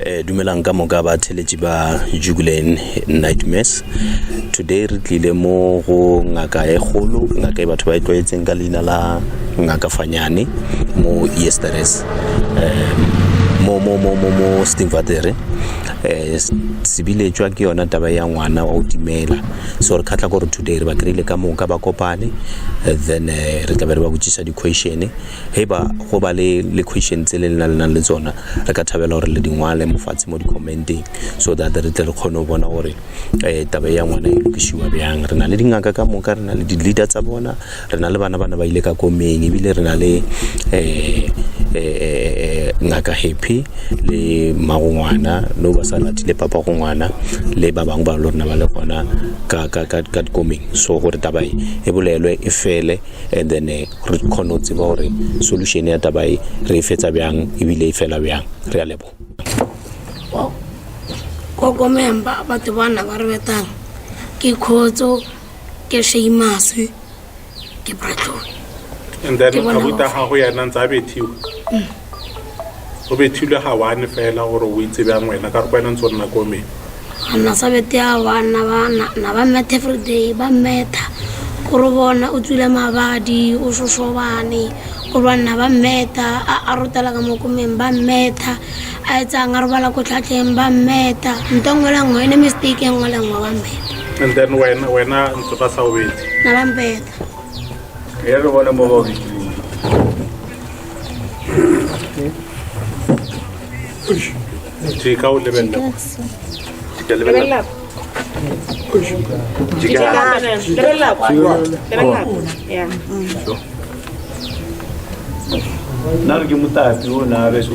Eh, dumelang ka moka batheletši ba Jugulen Nightmares. Today re tlile mo go ngaka e kgolo, ngaka e batho ba e tlwaetseng ka leina la ngaka Fanyane mo Yesterdays. Eh, mo mo mo mo mo Stingvatere. Eh, sebiletšwa ke yona taba ya ngwana wa go timela. So re kgatla gore today re ba kry-ile ka moka ba kopane eh, then eh, re tla be re ba botšiša di-question Ge ba go ba le le question tse le lena le nang le tsona re ka thabela gore le di ngwale mo fatshe mo di-commenteng so that re tle re kgone go bona gore um taba ya ngwana e lokišiwa bjang re na le dingaka ka moka re na le di-leader tsa bona re na le bana bana ba ile ka komeng ebile re na le um ngaka happy le mmago ngwana no ba sa latile papa go ngwana le ba bangwe ba le rona ba le gona ka ka ka ka dikomeng so gore taba e e bolelwe e fele and then eh, re kgone go tseba gore solution ya taba e re e fetsa bjang ebile e fela bjang re a leboga kokomeng ba batho ba na ba re betang ke khotso ke sheimaswe ke bratlone and then Ke bona abuta gago yena ntse a bethiwa o bethilwe ga one fela gore o itse bjang wena ka gore wena ntse o nna komeng nna sa bete a bana ba na ba mmetha everyday ba mmetha kore bona o tswile mabadi o šošobane kore banna ba mmetha a rotela ka mokomeng ba mmetha a etsang a robala ko tlhatlheng ba mmetha nto nngwe le nngwe ene mistake e nngwe le nngwe ba mmetha and then wena wena ntse ba sa o betse na ba mbetha e re bone mo ba o betileng Jika o lebelela. Jika lebelela. Jika. Lebelela. Lebelela. Yeah. nna re ke motapi o na be o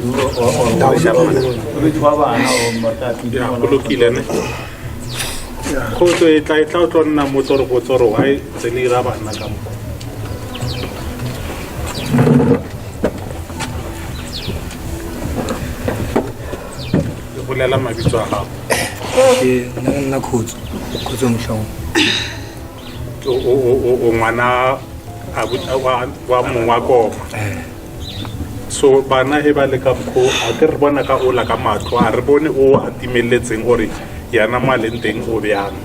bana o motapi Ya, go lokile ne. Kgotso e tla e tla o tlo nna mo tlo re botsa gore why tse le ira bana ka mo. bolela mabitso a gago ke nna ke nna khotso khotso motlhong o ngwana wa mong wa koma eh. so bana he ba le ka mokgo a ke re bona ka ola ka matlho a re bone o a timeletseng gore yana mo a leng teng o bjang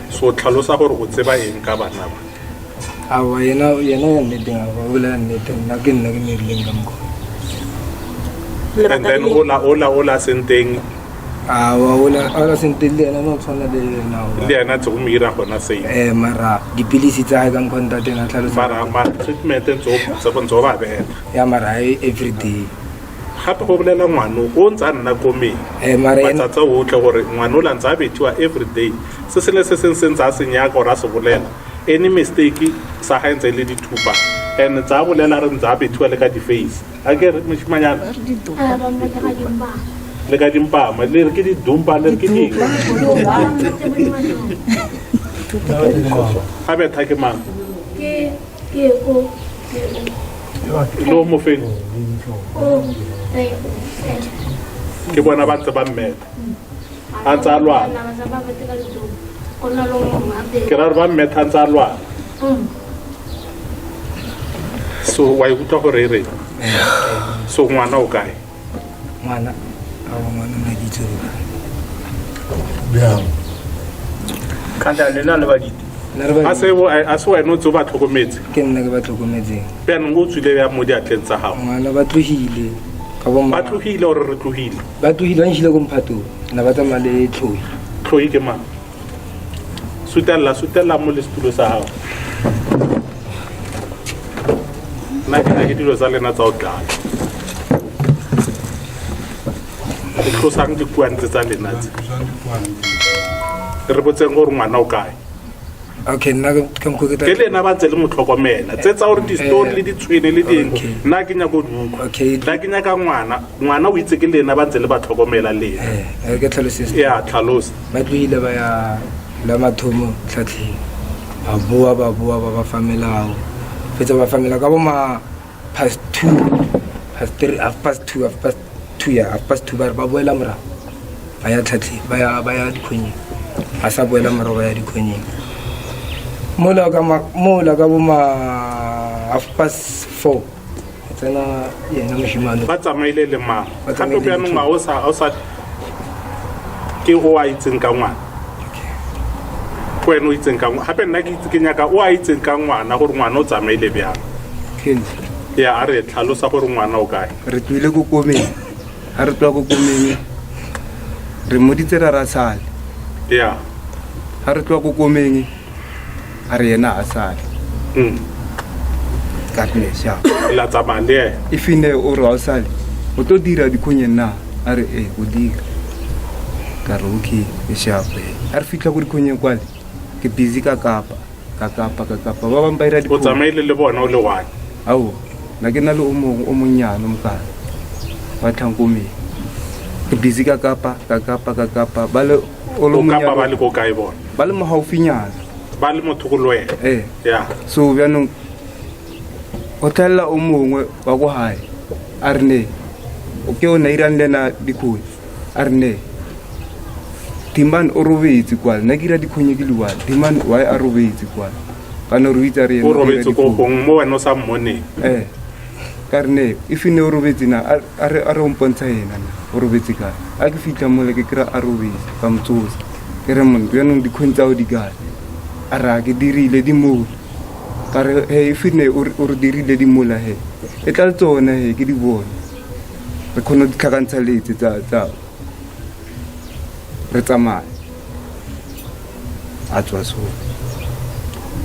so tlhalosa gore o tseba eng ka bana ba Aowa, yena, yena ya nneteng, aowa, o bolela nnete, nna ke nna ke merileng ka mokgwa. And then ola, ola, ola senteng. Aowa, ola, ola senteng le yena no tshwana le yena. Le yena tse go mo ira gona same. Eh, mara dipilisi tsa hae ka mokgwa ntate na tlhalosa. Mara, mara treatment ntse o tse go ntse o ba bela. Ya mara every day. Gape go bolela ngwano o ntse a nna komeng. Eh, mara yena matsatsi a otlhe gore ngwana o la ntse a bethiwa every day se sele se seng se ntse a se nyaka gore a se bolela any mistake sa gae ntse e le dithupa and tsa bolela re ntse a bethiwa le ka di-face a ke re mošimanyana le ka dimpama le re ke didumpa le re ke ding a betha ke mang le o mofeng ke bona ba ntse ba mmeta a ntse a lwana ke ra gore ba mmetha a ntse a lwana so wa ikutlwa gore e reng so ngwana o kae ngwana awa ngwana nna ke itse gore bjang kanta lena le badite a se a se wena o tse o ba tlhokometse ke nna ke ba tlhokometseng jaanong o tswile ya mo diatleng tsa gago ngwana ba tlogile ka bo ba tlogile gore re tlogile ba tlogile ba nšile ko mphatong na ba tsamaya le tlhoi tlhoi ke mang sutelela sutelela mo le setulo sa gago nna ke ke dilo tsa lena tsa go tlala le tlosang dikuante tsa lena tse re botseng gore ngwana o kae okay nna ke mokgwa ke ke le ena ba ntse le mo tlhokomela tse tsa gore di-story le ditshwene le ding Okay. nna ke nyako di utlwa Okay. nna ke nyaka ngwana ngwana o itse ke le ena ba ntse le ba tlhokomela le ena eh ke tlhalose ya tlhalosa ba tlogile ba ya la mathomo tlhatlheng ba boa ba boa ba ba fa melao fetsa ba fa melao ka bo ma past two past three half past two half past two ya half past two ba re ba boela morago ba ya tlhatlheng ba ya ba ya dikgonyeng ba sa boela morago ba ya dikgonyeng mola ka ma mola ka bo ma half past four go tsena yena moshimane ba tsamaile le mang Ba gape tsamaile le bjanong ga o sa o sa Ke o a itseng ka ngwana. Ke wena o itseng ka ngwana. Gape nna ke itse ke nyaka o a itseng ka ngwana gore ngwana o tsamaile bjang. Ya a re tlhalosa gore ngwana o kae. Re tloile ko komeng. Ha re tloa ko komeng re mmoditse ra ra sale. Ya. Ha re tloa ko komeng a re yena a sale. Ka re ne sha. La tsamaya le ena. E fine o re ha o sale o tlo dira dikhonyeng na? A re ee o dira. Ka re okay e sharp. Ha re fitlha ko dikhonyeng kwale ke busy ka kapa ka kapa ka kapa ba bangwe ba ira O tsamaile le bona o le one? Ao nna ke na le o mongwe o monnyane o mokana wa tlhankomeng. Ke busy ka kapa ka kapa ka kapa ba le o le O kapa ba le ko kae bona? Ba le mo gaufinyana. Ba le mo thoko le wena? Ee. Ya. So bjanong go tlhalela o mongwe wa ko gae a re ne ke o na irang le ena dikhonye a re ne Dimane o robetse kwale nna ke ira dikhonye ke le one Dimane why a robetse kwale ka no re o itse a re O robetse ko gong mo wena o sa mmoneng. Ee. Ka re ne if ne o robetse na a re a re o mpontsha ena na o robetse kae a ke fitlha mole ke kry-a a robetse ka mo tsosa ke re monna jaanong dikgong tsa go di kae a re a ke dirile di mola ka re he if ne o re dirile di mola he e tla le tsone he ke di bone re kgone go di tlhakantsha letse tsa tsa re tsamaye a tswa so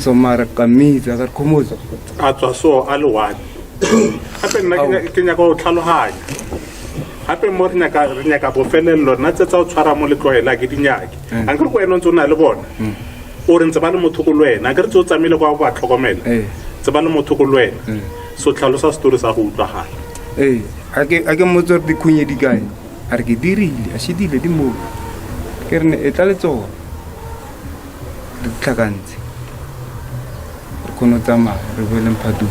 so mara ka mmitsa ka re khomotso a tswa so a le one gape nna ke nyaka go tlhaloganya gape mo re nyaka re nyaka bofelelelo nna tse tsa go tshwara mo letlogela ke dinyake mm. a nkere ko wena o ntse o na le bona mm. o re ntse ba le motho ko le wena a kere tse o tsamaile kwa go ba tlhokomela eh. tse ba le motho ko le wena mm. so tlhalosa story sa go utlwagala ee a ke mmotse gore dikhunye di kae A re ke dirile, a šedile di moo. Ke re ne e tla le tsona. Re di tlhakantse. Re kgone go tsamaya re boele mphatung.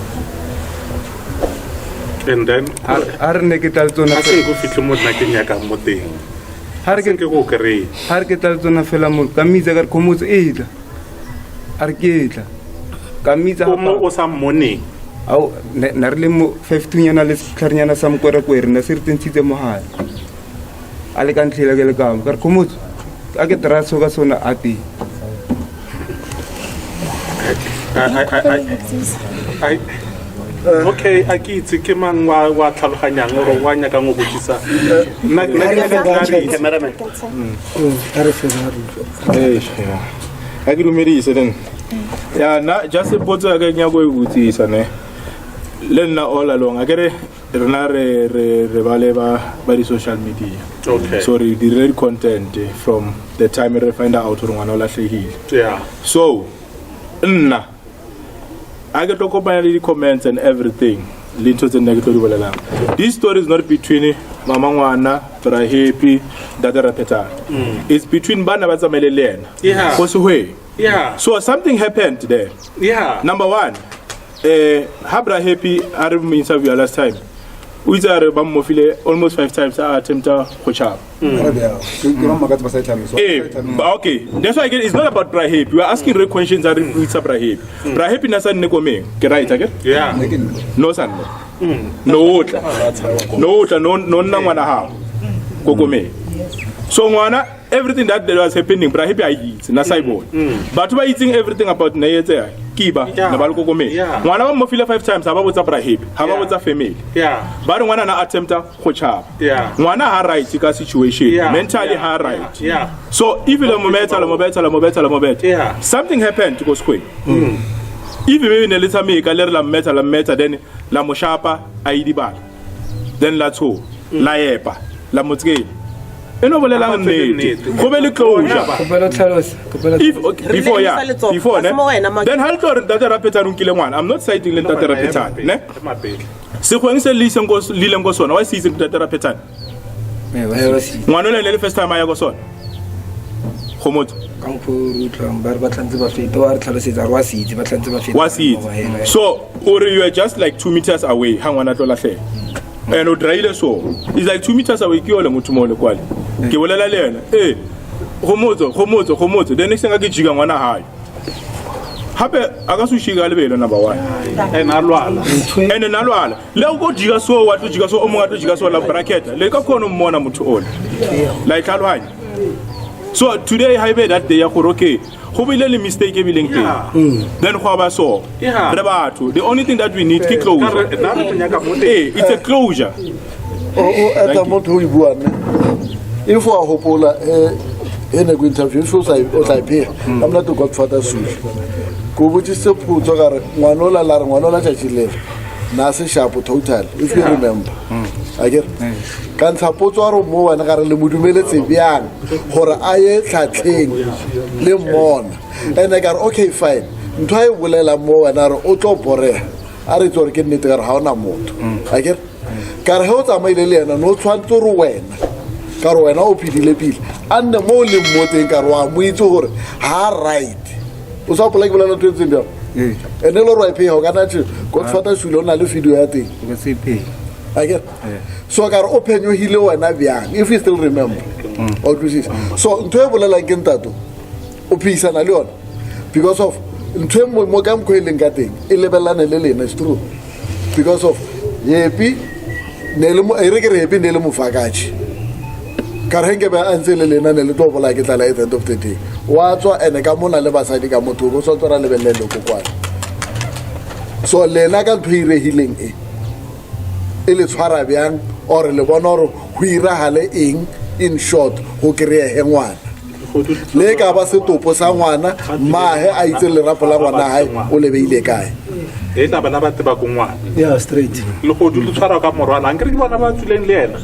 And then A re ne ke tla le tsona. A se go fitlhe mo nna ke nyakang mo teng. Ha re ke go kry. Ha re ke tla le tsona fela mo ka mmitsa ka re khomotso e tla. A re ke tla. Ka mmitsa O mo o sa mmoneng. Ao, ne ne re le mo fiftynyana le setlharenyana sa mokwerekwere ne se re tsentshitse mogare a le ka ntlhela ke le kamo ka re khomotso a ke dra so ka sona a teng okay a ke itse ke mang wa wa tlhaloganyang ore wa nyakang go botsisa nna nna ke nyaka clarity. A ke dumedise then ya nna just potso ya ka ke nyako e botsisa ne le nna all along a kere rena re re re ba le ba ba di social media Okay. so re dirile di content from the time re find out gore ngwana o latlhegile Yeah. so nna a ke tlo kopanya le di-comments and everything le ntho tse nna ke tlo di bolelang this story is not between mama ngwana bra happy ntate raphetana it's between bana ba tsamaile le ena Yeah. go sehweng Yeah. so something happened there Yeah. number one eh ha bra happy a re mo interview last time o itse a re ba mmofile almost five times a attempta go tšhaba Eh, okay that's why again it's not about bra happy we are asking real questions a re itsa bra happy bra happy na sa nne komeng ke right ake Yeah. no sa nne no o tla no o tla no no nna ngwana gago ko komeng so ngwana everything that was happening bra happy a itse na sa e bone batho ba itseng everything about na etsega ke ba Yeah. ne ba le kokomeng Yeah. ngwana ba mmofile five times ha ba botsa bra happy ha ba Yeah. botsa family Yeah. ba re ngwana na attempta go tšhaba Yeah. ngwana ha right ka situation Yeah. mentally Yeah. ha right Yeah. so if le mo betha le mo betha le mo betha le mo betha Yeah. something happened ko sekweng if maybe ne le tshameka le re la mmetha la mmetha then la mo shapa a idibala then la tshoga la epa la mo tsekela e no bolelang A ba tsebe nnete nnete. go be le closure Kopela tlhalosa kopela if okay, Re before le yeah emisa letsogo. before Ha se mo ne wena, Maki. then ha le tlo re ntate Raphetsane o nkile ngwana i'm not citing le ntate Raphetsane ne sekgweng se le iseng ko le ileng ko sona wa se itseng ntate Raphetsane ngwana o le le first time a ya ko sona gomotso ka mokgwa o re utlwang ba re ba tlantse ba feta wa re tlhalosetsa re wa se itse ba tlantse ba feta wa se itse so o re you are just like 2 meters away ha ngwana a tlo lahlela and o draile so it's like 2 meters away ke yole motho mo le kwale ke bolela le yena eh gomotso gomotso gomotso the next thing a ke jika ngwana hae gape a ka se o shika lebelo number one And a lwala. and na lwala le o ko jika so wa tlo jika so o mongwe a tlo jika so la bracket le ka kgona o mmona motho ole la e tlhaloganya So today ha ebe that day ya gore okay, go bile le mistake e bileng teng. Then go ba so. Yeah. Re batho, the only thing that we need ke closure. Nna re mo nyaka mo teng. Ee, it's a closure. O eta motho o e buang ne if wa gopola e ne ko interview if o sa o tla e phega ka monate godfather sule ko botsisitse phutso ka re ngwana ola la re ngwana ola tšatši lela na se shapo total if you remember a kere ka ntsha potso a re mo wena ka re le mo dumeletse bjang gore a ye tlhatlheng le mmona and-e ka re okay fine ntho a e bolelang mo wena re o tlo borega a re itse gore ke nnete ka re ga ona motho a kere ka re ge o tsamaile le ena no o tshwanetse gore wena ka re wena o phedile pele a nne mo o leng mo teng ka re wa mo itse gore ga right o sa gopola ke bolela ntho e ntseng bjang ene le gore wa e phega o kana tse godfather sule o na le video ya teng akere so ka re o phenyogile wena bjang if you still remember wa utlwisisa so ntho e bolelang ke ntato o phedisana le yona because of ntho e mo ka mokgwa e leng ka teng e lebelelane le lena is true because of happy ne le mo e re ke re happy ne le mofakatši ka re nke be a ntse le lena ne le tlo bolaya ke tlala at the end of the day wa tswa ene ka mona le basadi ka motho o tshwanetse ra lebelele le kokwana so lena ka ntho e iregileng e e le tshwara bjang or le bona gore go iragale eng in short go kry-ege ngwana le ka ba setopo sa ngwana mahe a itse lerapo la ngwana gae o le beile kae e tla bana ba tseba ko ngwana yeah straight le go dula tshwara ka morwala ankere ke bona ba tswileng le ena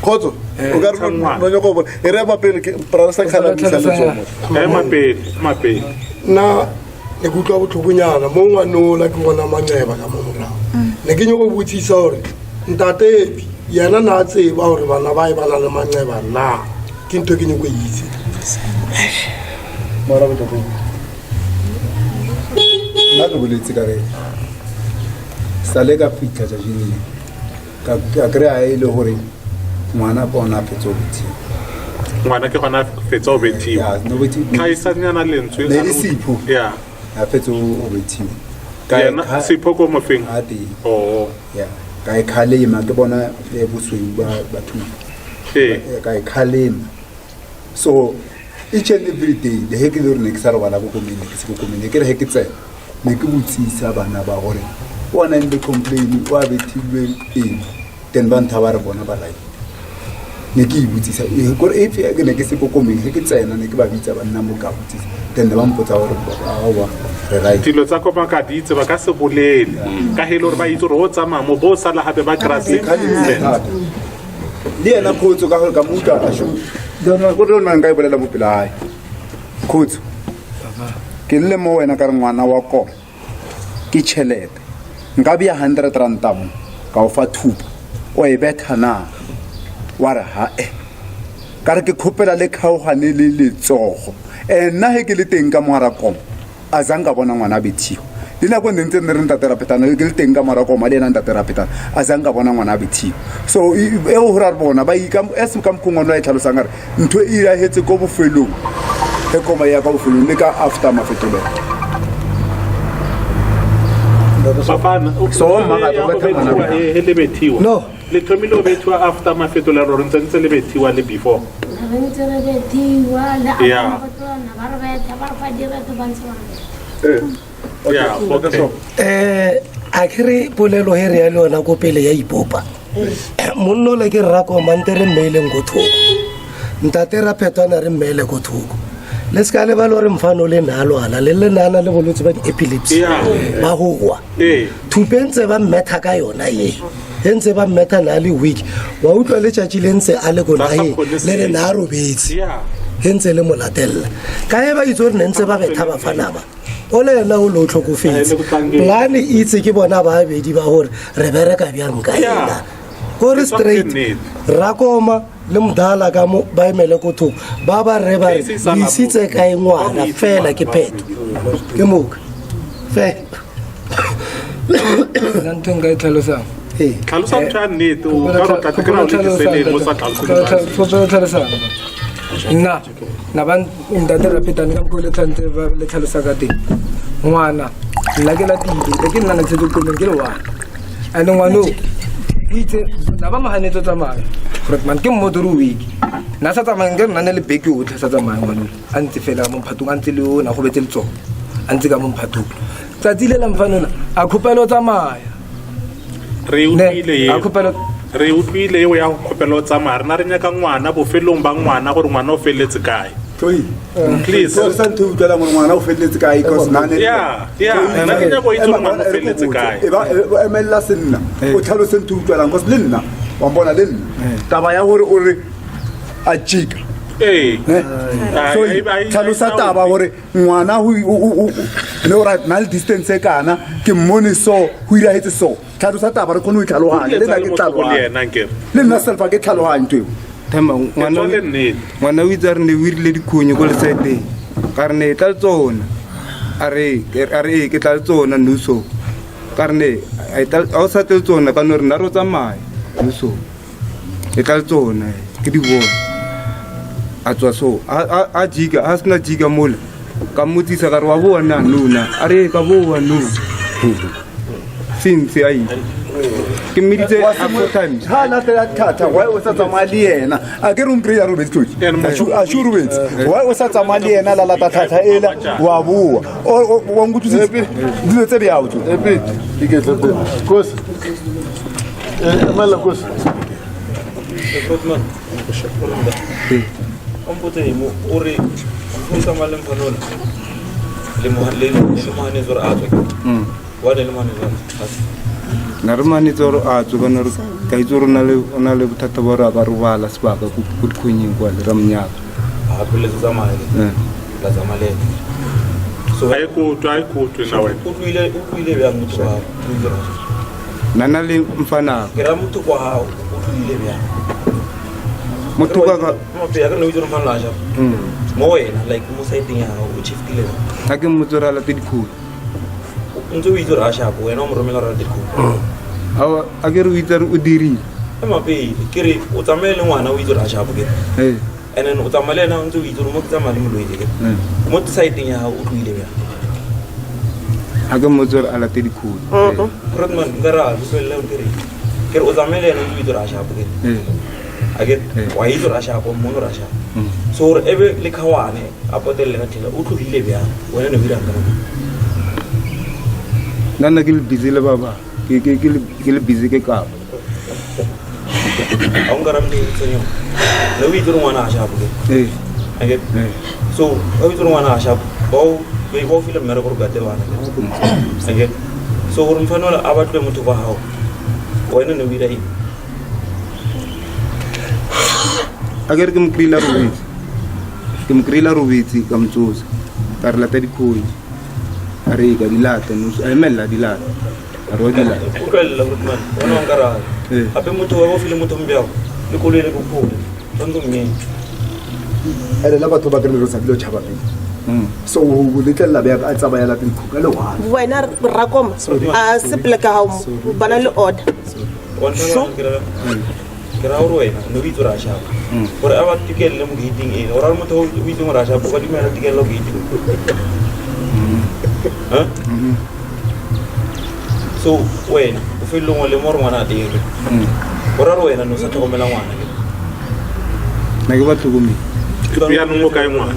kgotso o ka re no nyako bona e re ema pele ke brother sa kgala misa letsogo ema pele ema pele nna ne ke utlwa botlhokonyana mo ngwanola ke bona manxeba ka mo morago ne ke nyako botsisa gore ntate yena na a tseba gore bana ba e ba na le manxeba na ke ntho ke nyako e itse nna ke boletse ka re sale ka fitlha tšatšing le ka kry-a e le gore ngwana ke ona a fetsa o bethiwa ngwana ke gona fetsa o bethiwa tlhaisanyana lentswe ne le sipho ya a fetsa o bethiwa yena sipho ko mofeng a teng oh ya ka e khalema ke bona e bosweu ba batho ee ka e khalema so each and every day le he ke le gore ne ke sa robala ko komeng ne ke se ko komeng ne ke re he ke tsena ne ke botsisa bana ba gore o nang le complain o a bethilwe eng then ba ntha ba re bona ba right ne ke e botsisa kore if ke ne ke se ko komeng ge ke tsena ne ke ba bitsa ba nna mo ka botsisa then ne ba mpotsa gore aowa re right dilo tsa kopa ka di itse ba ka se bolele ka he e le gore ba itse gore o tsamaya mo bo sala gape ba kry-a le yena khotso ka gore ka mo utlwa a sho gore nna nka e bolela mo pela gae khotso ke lle mo wena ka re ngwana wa koma ke tšhelete nka bea 100 ranta mo ka o fa thupa o e betha na wa re hae ka re ke kgopela le kgaogane le letsogo and nna he ke le teng ka mogara koma a zang ka bona ngwana a bethiwa le nako ne ntse ne re ntate rapetana ke le teng ka mora koma le ena ntate rapetana a zang ka bona ngwana a bethiwa so e go gore a re bona ba as ka mokgwa ngwana a e tlhalosang a re ntho e iragetse ko bofelong ge koma ya ka bofelong le ka after mafetolelo so mma le bethiwa no le thomile o bethiwa after mafetolelo re ntse ntse le bethiwa le before re ntse re bethiwa le Yeah. after ba re betha ba re fa direthe ba ntse ba re betha. yeah okay um a ke re polelo he re ya le yona ko pele ya ipopa monno le ke rrakoma nte re mmeileng ko thoko ntate ra phetwana re mmeile ko thoko le se ka lebale gore mfano le na lwala le le naana le bolwetse ba di-epilepsy ba go wa thupe ntse ba mmetha ka yona ye e ntse ba mmetha na le week wa utlwa letšatši le ntse a le ko nageng le re na a robetse e ntse le mo latelela ka e ba itse gore ne ntse ba betha bafana ba o le ena o le o tlhokofetse plane itse ke bona babedi ba gore re bereka bjang ka ena kore straight rakoma le modala ka mo ba emele ko thoko ba ba re ba re le isitse kae ngwana fela ke pheto ke moka fela nna ntho e nka e tlhalosang tlhalosa ntho ya nnete o ka re tla te kry-a o le diseleng o sa tlhalose tlhalosang nna na ba ntate rapetane ka mokgwa o le tlhantse le tlhalosa ka teng ngwana nna ke latile be ke nna ne ke setse komeng ke le one and ngwana o itse na ba moganetso tsamaya Grootman ke mmotse gore o weak nna sa tsamayeng ke re nna ne le beke otlhe sa tsamaya ngwanole a ntse fela ka mo mphatong a ntse le ona go betse letsogo a ntse ka mo mphatong tsatsi le la mfanola a khopela o tsamaya re utlwile a eo khopela re utlwile eo ya go kgopela o tsamaya rena re nyaka ngwana bofelong ba ngwana gore ngwana o feleletse kae Toi. Please. So sa ntho e utlwalang gore ngwana o feleletse kae because nna ne- Yeah, yeah. Toi, Nna ke nyaka go itse gore Ema- ngwana o e re feleletse ko botse. kae. E ba- e- o emelela senna o tlhalose ntho e utlwalang cause le nna wa mpona le nna taba ya gore o re a jika ee Ne? So, tlhalosa taba gore ngwana le gore na le distance e kana ke mmone so go iragetse so tlhalosa taba re kgone go itlhaloganya le nna ke le tlhaloganya ena nkere le nna selfa ke tlhaloganye ntho eo Themba, ngwana Tswa le nnete. ngwana o itse a re ne o irile dikhonye ko lesaeteng ka re ne e tla le tsona a re a re ee ke tla le tsona noso ka re ne a e tla- a o sa tle le tsona ka no re nna re o tsamaya noso e tla le tsona ke di bone a tswa so a- a a jika a sena jika mola ka mmotsisa ka re wa boa na nona a re ee, ka boa no since a ile ke mmeditse a four times ga latela thata why o sa tsamaya le yena a ke re o mokry-a robetse tlodi a sho robetse why o sa tsamaya le yena la lata thata ela wa boa wa nkutlwisisa dilo tse bjao tso Iketle pele. Kosi. Eh, emela kosi. Grootman. O mpotse mo o re o tsamaya le mfanola le mo le le mohanetsi gore a tswe wa ne le mohanetsi gore a tswe na re manetse gore a tswe kana re ka itse gore o na le- o na le bothata ba gore a ka robala sebaka ko ko dikhonyeng kwa le ra monyaka a gapeletse tsamaya Eh. la tsamaya le ena so a e kotwe a e kotwe na wena o tloile o tloile bjang motho wa gago nna na le mfanaka ke ra motho kwa gago o tloile bjang motho ka ka mape ya ka ne o itse gore mfanola a japa mo wena like mo saeteng ya gago o shiftile bjang ga ke mmotse gore a late dikhonye o ntse o itse gore a shapo wena o mo romela gore a late dikgomo Ao, a ke re o itse re o dirile ema pele ke re o tsamaye le ngwana o itse gore a shapo ke ee and then o tsamaya le ena o ntse o itse gore mo ke tsamaya le molwetse ke mo saeteng ya gago o tloile bjang ga ke mmotse gore a late dikhonye Grootman nka re a utlwelela o kere ke re o tsamaye le ena o ntse o itse gore a shapo ke ee a ke wa itse gore a shapo mmone gore a shapo so gore ebe le kgawane a potelele ka thela o tlogile bjang wena ne o irang ka nako nna nna ke le busy le ba bang Ke- ke ke le- ke le busy ke kapa ga o nka ramle tsenyo ne o itse gore ngwana a shapo ke ee a ke ee so o itse gore ngwana a shapo ba o ba o file mmereko gore gate bana ke a ke so gore mfanola a batlwe motho kwa gago wena ne o ira eng a ke re ke mo kry-ile a robetse ke mo kry-ile a robetse ka motsosa ka re lata dikhonye a re ee, ka di lata no a emelela di lata a re wa di lata utlwelela Grootman wena o nka raga Ee. gape motho wa ba o file motho mbjago le koloi le kokgole tshwanetse o mmeye ene la batho ba kry re sa bile o tšhaba pele so o letlelela bjang a tsamaya late dikgoka le one wena rakoma a se poleke gago mo ba na le order Wa ntlha ke ra- ke raya gore wena ne o itse gore a shapa gore a ba tikelele mo gating ena gore a re motho o itseng gore a shapa o ka dumela tikelela gating Huh? so wena o felelong o le mo gore ngwana a teng gore a re wena ne o sa tlhokomela ngwana ke nna ke ba tlhokomele jaanong o kae ngwana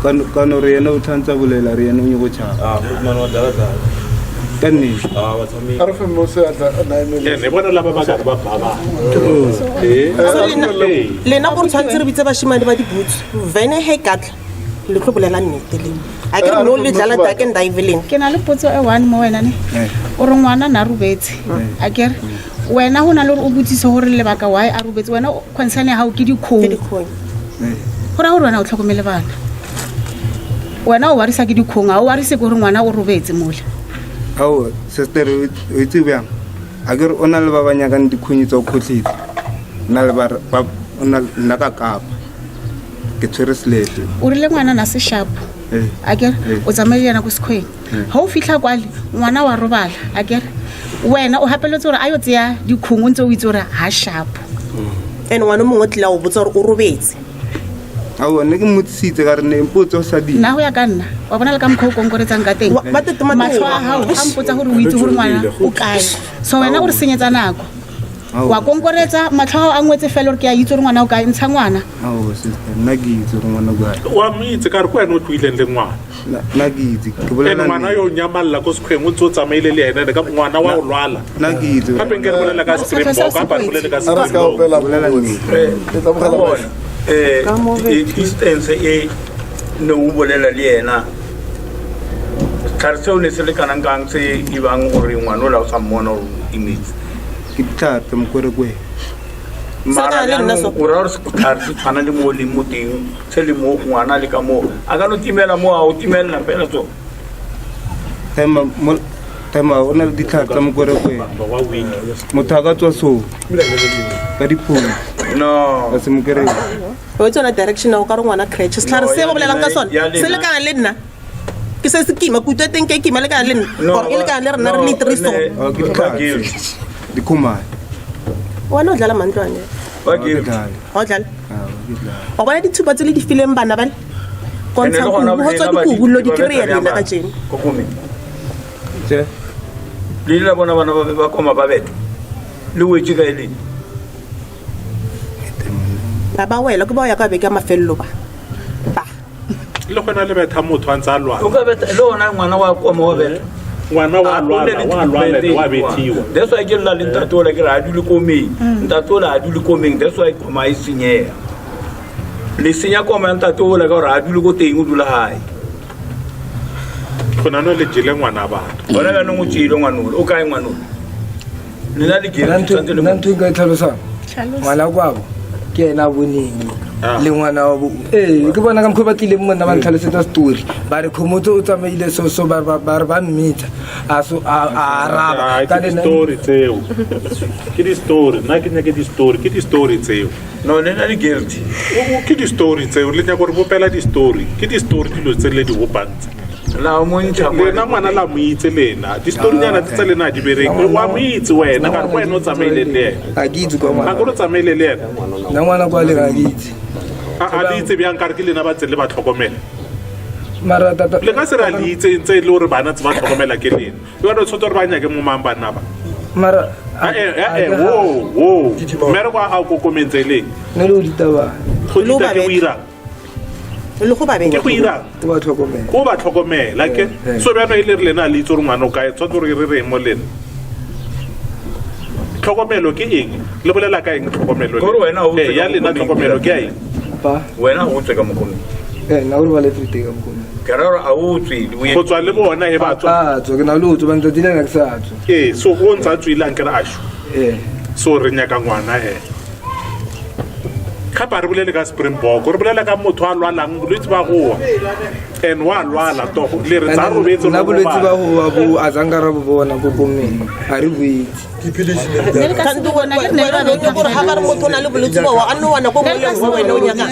Ka no re yena o tshwanetse a bolela re yena o nyako tšhaba ah Grootman wa dlala-dlala ka nnete ah wa tshameka A re fe mo seatla nine ene bona laba ba kare ba baba So lena gore tshwanetse re bitse bashimane ba diboots vene he katla le tlo bolela nnete le a ke re no le dlala dark and dive lena ke na le potso e one mo wena ne o re ngwana na robetse a kere wena go na le gore o botsise gore lebaka why a robetse wena concern ya gago ke ke dikgomo dikgong go raya gore wena o tlhokomele bana wena o warisa ke dikgong ga o warise ke gore ngwana o robetse mola ao sister o itse bjang a ke re o na le ba ba nyakang dikhonyi tsa go kgotlhetsa nna le ba ba- o na nna ka kapa ke tshwere selepe o rile ngwana na se shapo Ee. a kere Ee. o tsamaile le yena ko sekgweng ga o fitlha kwale ngwana wa robala a kere wena o gapeletse gore a yo tseya dikgong o ntse o itse gore ga shapo and ngwana o mongwe o tlile a o botsa gore o robetse ao nne ke mmotsisitse ka re ne mpotse o sa di nna go ya ka nna wa bona le ka mokgwa o konkoretsang ka teng Wa- ba tete matlho a gago a mpotsa gore o itse gore ngwana o kae so wena o re senyetsa nako Ao. Wa konkoretsa matlho a gago a ngwetse fela gore ke a itse gore ngwana o kae ntsha ngwana. Ao sister, nna ke itse gore ngwana kae. Wa mo itse ka re ke wena o tloileng le ngwana. Nna ke itse, ke And bolela ngwana yo o nyamalla ko sekgweng o ntse o tsamaile le ene ka ngwana wa o lwala. Nna ke itse. Gape nke re bolela ka Springbok, gape re bolele ka A re ska Springbok. opela motse. E tla mogela Eh, distance e ne o bolela le yena setlhare seo ne se le kanang kang se e bang gore ngwana o la o sa mmona gore o timetse Ke ditlhare tsa mokwerekwere. mara le nna jaanong so. o raya gore setlhare se tshwana le mo o leng mo teng se le mo ngwana le ka moo a ka no timela mo a o timelela fela so Tema mo tema o na le ditlhare tsa mokwerekwere. Motho a ka tswa so ka dipholo. No. A se mo kry-e. O itse yona direction ya o ka re ngwana crutch setlhare No, se ya ba bolelang ka lena- sone ya se lena- lekana le nna ke se se kima kuto ya teng ke e kima lekana le nna or e lekana le rena re le three so Oh, ke ditlhare. Dikhumane. wena o dlala mantlwane Ba ke ga o dlala Ah, ke ditlhare. wa bona dithupa tse le di fileng bana bale Ene kontsha le gona kubu go tswa lena ba di- dikubu lo di ba kry-a betsa lena bjang ka jeno ko komeng Tse. le ile la bona bana ba ba koma ba beta le wetse ka e leng ba ba wela ke bao ya ka beke ya mafelelo ba Le gona le betha motho a ntse a lwala. o ka beta le ona ngwana wa koma wa beta Ngwana wa lwala, wa lwala ene wa bethiwa. that's why ke lla le ntate ola ke re a dule komeng ntate ola a dule komeng that's why koma e senyega le senya koma ya ntate ola ka gore a dule ko teng o dula gae Gona no le jele ngwana batho. gona jaanong o tseile ngwana ole o kae ngwana ole lena le Nna ntho nna ntho e nka e tlhalosang ngwana kwabo ke ena a boneng le ngwana wa bo ee ke bona ka mokgwa ba tlileng mo nna ba ntlhalosetsa story ba re khomotso o tsamaile so so ba ba- ba re ba mmitsa a so a a araba Ah, Ka ke le nna- di-story tseo. Ke di-story, nna ke nyake di-story, ke di-story tseo. no lena le guilty Ke di-story tseo, le nyaka gore bopela di-story. Ke di-story dilo tse le di bopang tse. la mo ntsha Lena ngwana la mo itse lena. Di-story-nyana tse tsa lena ha di bereke. Wa mo itse wena, ka re ke wena o tsamaile le ena. ga ke itse kwa A ngwana ke re o tsamaile le ena. nna ngwana kwa le ga ke itse A le itse bjang ka re ke lena ba tse le ba tlhokomela. mara tata Le ka se re a le itse ntse e le gore bana tse ba tlhokomela ke lena. Le wena o tshwanetse gore ba nyake mo mang banna ba. mara Eh, eh, wo wo. Mmereko wa gago ko komeng tse leng. ne le o ditabana Go dita ke go irang. le go ba Ke go irang. o ba tlhokomela Ko ba tlhokomela ke. Eh. So bjano e le re lena a le itse gore ngwana o kae, tshwanetse gore re reng mo lena. Tlhokomelo ke eng? Le bolela ka eng tlhokomelo? Kore wena o Eh, ya lena tlhokomelo ke ya eng? pa wena o tswe ka mokomeng ee nna o robala everyday ka mokomeng ke ra gore a o tswe Go tswa le bona e ba tswa. a tswa ke na le o tswa bantsatsi le nna ke sa tswa Ee, so o ntse a tswile a nkere a shwa. ee So re nyaka ngwana he. Gape ha re bolele ka Springbok, re bolela ka motho a lwalang bolwetse ba go wa. And wa lwala togo le re tsa robetse nna re bolwetse ba robala. go wa bo a zanka ra bo bona ko komeng ga re boitse Kanti wena o nyaka gore ga ba re motho o na le bolwetse bao a nne wana ko moleng wa wena o nyaka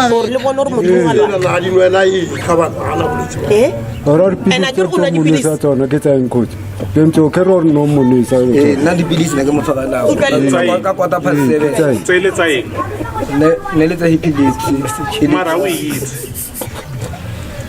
gore le bone gore motho o a lwala a di nwela eng ga bana ga na bolwetse ba Eh? Ora re And a pilisi ke re tse o nwa o mo nwesa dipilisi? tsona ke tsa eng khotsi ke ntse o kere gore no mo nwesa ee nna dipilisi ne ke mo fa ka nako Utlwa le- Ka- ka quarter past Mm, tsa seven eng? Tse le tsa eng? ne ne le tsa epilepsy Mara o itse.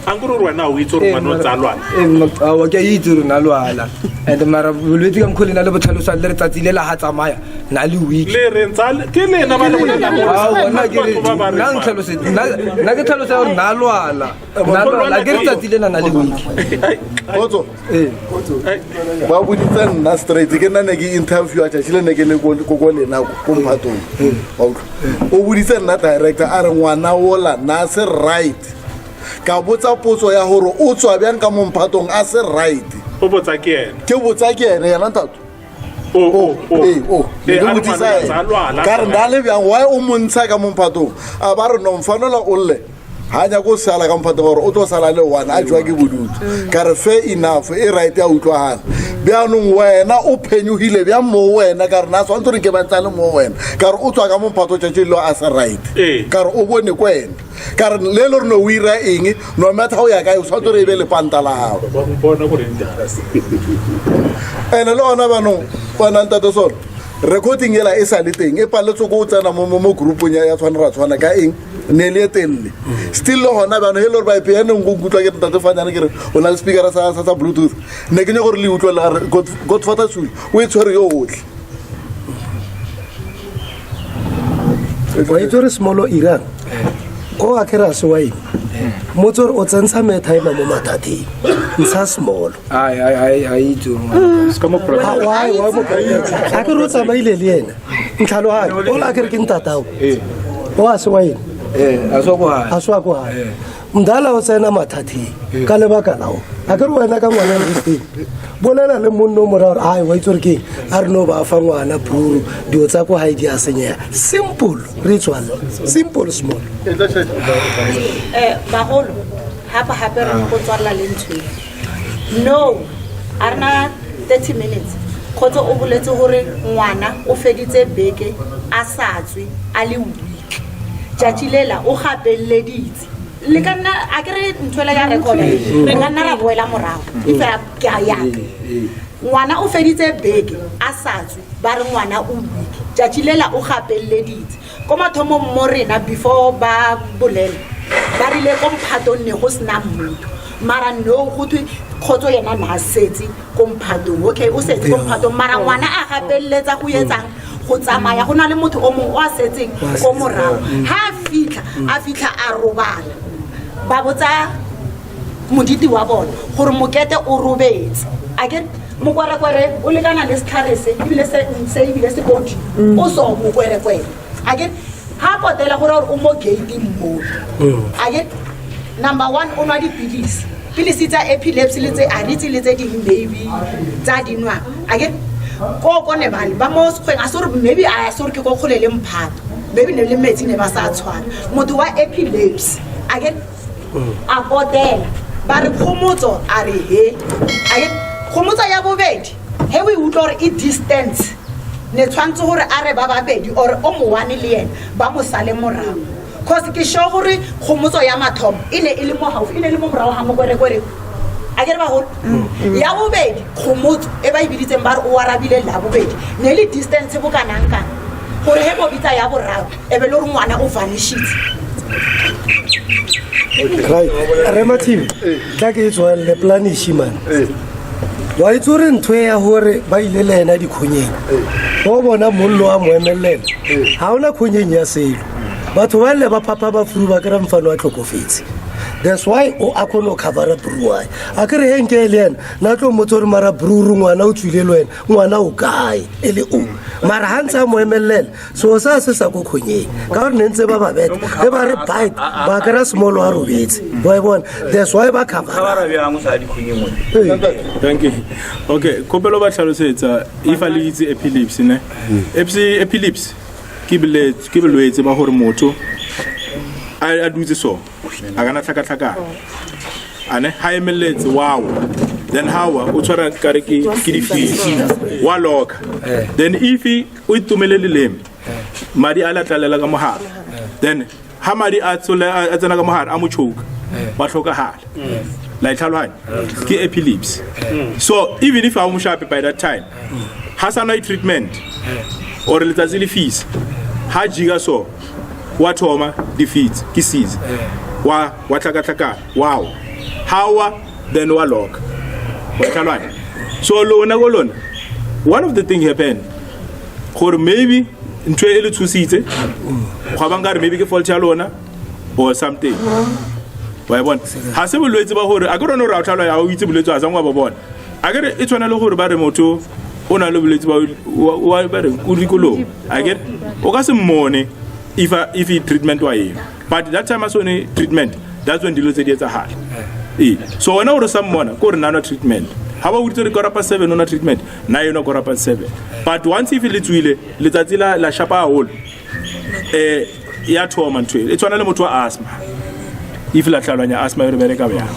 A nkere gore wena o itse gore ngwana o ntse a lwala. Ee, aowa ke a itse gore na lwala and mara bolwetse ka mokgwa le na le botlhalosang le letsatsi le la ga tsamaya na le week Le re ntse a le- ke lena ba le bolelang gore Aowa, nna ke re- batho ba ba nna reng ntlhalose- nna- nna ke tlhalosa gore na lwala na lwala ke letsatsi le na na le week Kgotso. ee ba boditse nna straight ke nna ne ke interview a tšatši le ne ke le ko ko- ko lena ko ko mphatong Wa utlwa? o boditse nna director a re ngwana ola na se right ka botsa potso ya gore o tswa bjang ka mo mphatong a se right O botsa ke ena. ke botsa ke ene yena ntato O o o. Ee, o Ee, ne ke a re botsisa ngwana o ntse a ena. lwala. ka re na le bjang why o montsha ka mo mphatong a ba re no mfanola o lle ga nyako o sala ka mphatong gore o tlo sala le one a jwa ke bodutu ka re fair enough e right ya utlwagala bjaanong wena o phenyogile bjang mo wena ka re na tshwanetse gore ke bantsa le mo wena ka re o tswa ka momphato tšatši leo a se right Ee. ka re o bone ko wena ka re le le gore ne o ira eng no matter o ya kae o tshwanetse gore e be lepanta la gago Ba mpona gore ntate. ene le gona banong bona ntate sone recording ela e sa le teng e paletse ko o tsena mo mo- mo groupong ya ya tshwana ra tshwana ka eng ne le e telele still le gona bjano e le gore baepe yaneng go nkutlwa ke re ntate fanyane ke re o na le speakera sa sa- sa bluetooth ne ke nye gore le utlwelela re godfather sule o e tshwere yo otlhe Wa itse gore smolo irang o a kere a se wa eng motse gore o tsentsha methaema mo mathateng ntsha smolo a kere o tsamaile le ena ntlhalogane o la kere ke ntatao o a se wa eng a se wa ko gae mdala o tsena mathatheng ka lebaka lao a kere wena ka ngwana resteng bolela le monno o mora gore ai wa itse gore keng a re no ba fa ngwana bruru dilo tsa ko gae di a senyega simple re tswale simple small um bagolo gape gape re go tswalela le ntho e no a rena 30 minutes kgotsa o boletse gore ngwana o feditse beke a sa tswe a le week tšatši lela o gapeleditse le ka nna a ke re ntho ela ya record re ka nna ra boela morago if ke a yaka ngwana o feditse beke a sa tswe ba re ngwana o week tšatši lela o gapeleditse ko mathomong mo rena before ba bolela ba rile ko mphatong ne go sena motho mara no go thwe kgotso yena na a setse ko mphatong okay o setse ko mphatong mara ngwana a gapeletsa go etsang go tsamaya go na le motho o mongwe o a setseng ko morago ga a fitlha a fitlha a robala ba botsa moditi wa bona gore mokete o robetse a ke mokwerekwere o lekana le setlhare se ebile se ebile se kodi o so mokwerekwere a ke ga potela gore gore o mo gating mo a ke number one o nwa dipilisi pilisi tsa epilepsy le tse a di itse le tse dingwe maybe tsa di nwang a ke ko ko ne bale ba mo sekgweng a se gore maybe a se gore ke ko kgole le mphato maybe ne le metsi ne ba sa tshwana motho wa epilepsy a ke a potela ba re kgomotso a re he a ke kgomotso ya bobedi he o e utlwa gore e distance ne tshwanetse gore a re ba babedi or o mowane le ena ba mo sale morago cause ke sure gore kgomotso ya mathomo e ne e le mo gaufi e ne e le mo morago ga mokwerekwere a ke re bagolo ya bobedi kgomotso e ba e biditseng ba re o arabile la bobedi ne e le distance bo kanang kana gore he bo bitsa ya boraro e be le gore ngwana o vanishitse right re mathibe tla ke e tswalele planishi mane wa itse gore ntho e ya gore ba ile le ena dikgonyeng o bona mollo wa mo emelela ga ona kgonyeng ya selo batho ba le ba phapha ba furu ba kry mfano a tlhokofetse that's why o a kgone go covera brewer a kere he nke e le ena na tlo mmotse gore mara brewer ngwana o tswile le wena ngwana o kae e le o mara ga ntse a mo emelela seo sa se sa ko kgonyeng ka gore ne ntse ba ba beta e ba re bite ba kry-a small wa robetse wa e bona that's why ba Khabara bjang o sa di kgonyeng wena? Thank you. Okay, kgopelo ba tlhalosetsa if a le itse epilepsy ne. Epilepsy epilepsy ke bolwetse ke bolwetse ba gore motho a a dutse so a kana tlhakatlhakana. Ane ha emeletse wow. Then how o tshwara kare ke ke di fish. Wa loka. Then if o itumele leleme madi a la tlalela ka mogare then ha madi a tsole a tsena ka mogare a mo choke wa tlhokagala la e tlhaloganya ke epilepsy so even if a o mo shape by that time ha sa nwa treatment or letsatsi le fisa ha jika so wa thoma di-fits ke seas wa wa tlhakatlhakana wow hawa then wa lock wa tlhaloganya so lona ko lona one of the thing happen gore maybe ntho e le tshositse gwa bang ka re maybe ke fault ya lona or something wa e bona ga se bolwetse ba gore a ke rone gore a o tlhaloya o itse bolwetse a sang wa ba bona a ke re e tshwana le gore ba re motho o na le bolwetse ba ba re o dikolong a ke o ka se mmone if if treatment wa eng but that time a sone treatment that's when dilo tse di etsagala ee so wena gore sa mmona ke gore nna nwa treatment ga ba boditse re korapa seven o nwa treatment nna e nwa korapa seven but once if le tswile letsatsi la la shapa haholo um ya thoma ntho e tshwana le motho wa asthma if la tlhaloganya asthma e re bereka bjang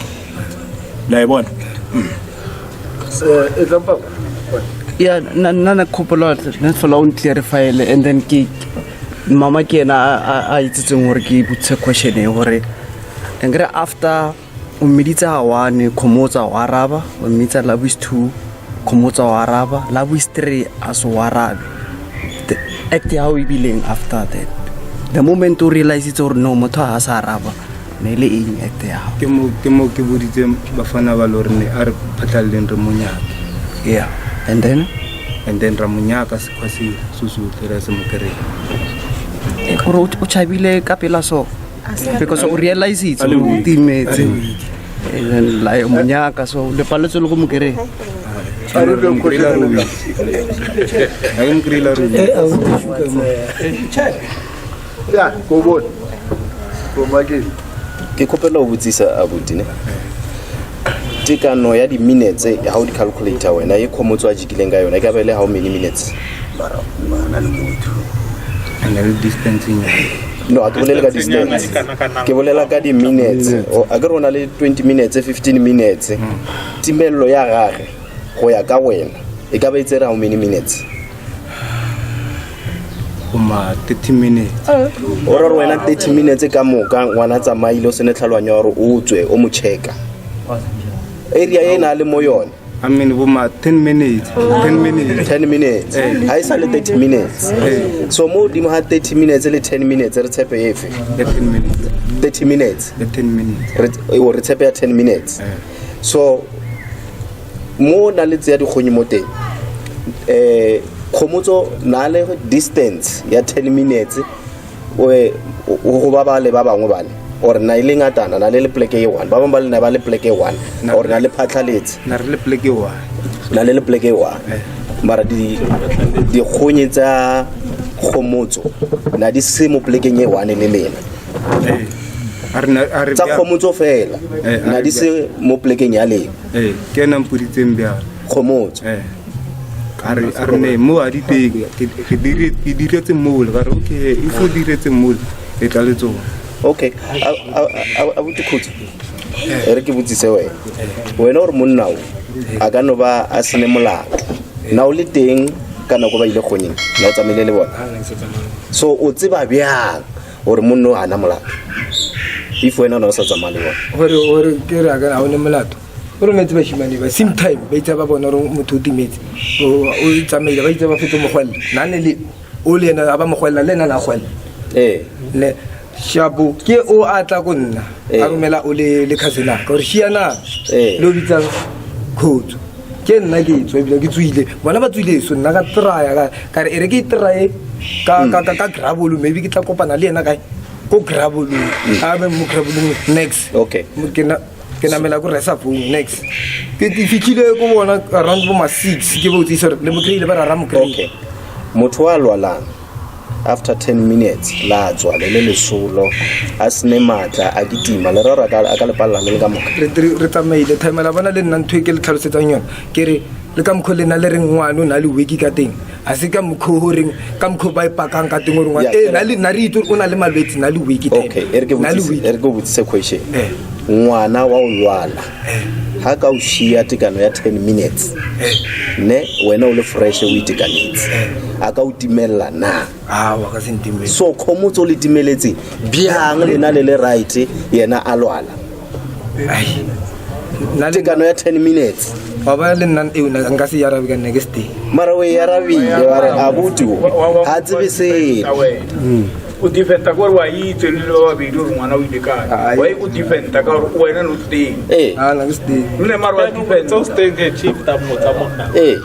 la e bona ya nna nna kgopolo ne fela o nclarifyele and then ke mama ke ena a itsetseng gore ke botse question e gore nkere after o mmeditse ga one kgomotsa o araba o mmitsa la bois two kgomotsa o araba la bois three a se o arabe the act ya gago ebileng after that the moment o realisitse gore no motho ga a sa araba ne le eng act ya gago ke mo ke mo ke boditse bafana ba le gore ne a re phatlhaleleng re monyake yeah and then and then ra monyaka sekgwa se sosotlhe ra se mo kry. Gore o tšhabile ka pela so because o realizitse o timetse. And then la yo monyaka so le paletse le go mo kry. Ya, ko bone. Ko makile. Ke kgopela go botsisa abuti ne. Tekano ya di-minutes ha o di calculator wena e khomotso a jikileng ka yona e ka ba e le how many minutes? And le distancing. No, a ke bolele ka distance. Ke bolela ka di-minutes. A ke re o na le 20 minutes, 15 minutes. Timello ya gage go ya ka wena e ka ba e tsere how many minutes? Goma 30 minutes. O re wena 30 minutes ka moka ngwana tsamaile o sene tlhaloganyo ya gore o tswe o mo checka. Area e na le mo yone. I mean boma 10 minutes. 10 minutes. 10 minutes. Ha e sa le 30 minutes. So mo godimo ga 30 minutes le 10 minutes re tshepe efe? 10 minutes. 30 minutes. 10 minutes. Re tshepe ya 10 minutes. So mo na le tseya dikgonyi mo teng. Kgomotso na le distance ya 10 minutes o go ba ba le ba bangwe bale or na ile ngatana na le le pleke e one ba bangwe ba le na ba le pleke e one or na le phatlhaletse na re le pleke e one na le le pleke e one mara di dikgonyi tsa kgomotso na di se mo plekeng e one le lena tsa kgomotso fela na di se mo plekeng ya lena ke ena mpoditseng bjalo kgomotso a re ne mo a di teng ke diretse mole ka re okay if o diretse mole e tla le tsone okay abuti khutso e re ke botsise wena wena ore monna o a ka no ba a sene molato na o le teng ka nako ba ile kgonyeng na o tsamaile le bona so o tseba bjang gore monna o ana molato if wena o ne o sa tsamaya le bona gore ke re a ka a o ne molato o rometse bashimane ba same time ba itse ba bona gore motho o timetse o tsamaile ba itse ba fetse mogwella nna ne le o le ena a ba mogwella le ena na gwella ne shapo ke o a tla ko nna a romela o le le cousin ka gore shiana le o bitsang khotso ke nna ke tswa ebile ke tswile bona ba tswile so nna ka traya ka re e re ke traye ka ka ka gravel maybe ke tla kopana le ena kae ko gravel a be mo gravelong next okay ke na ke namela ko resa phone next ke fitlhile ko bona around bo ma 6 ke botsisa gore le mo kry-ile ba rara mo kry okay motho wa lwalang after 10 minutes la tswa le le lesolo a sene maatla a kitima le rara a ka le palela le le ka moka re tsamaile time la bona le nna ntho e ke le tlhalosetsang yone ke re le ka mokgwa le nna le reng ngwane o na le weki ka teng a se ka mokgwa o reng ka mokgwa ba e pakang ka teng gore ngwane ee nna re itse o na le malwetse na le weki okay e re ke botsise question ngwana wa o lwala ha ka o shia tekano ya 10 minutes ne wena o le fresh o itekanetse a ka o timella na so khomotso le timeletse bjang lena le le right yena a lwala tekano ya 10 minutes wa bona le nna eo nka se arabe ka nna ke se teng mara o e arabile wa re abuti o ha tsebe selo o defenda ka gore wa itse le le ba babedi gore ngwana o ile kae wa o defenda ka gore wena no teng ee nne mara wa defenda teng ke chief ta motsa monna ee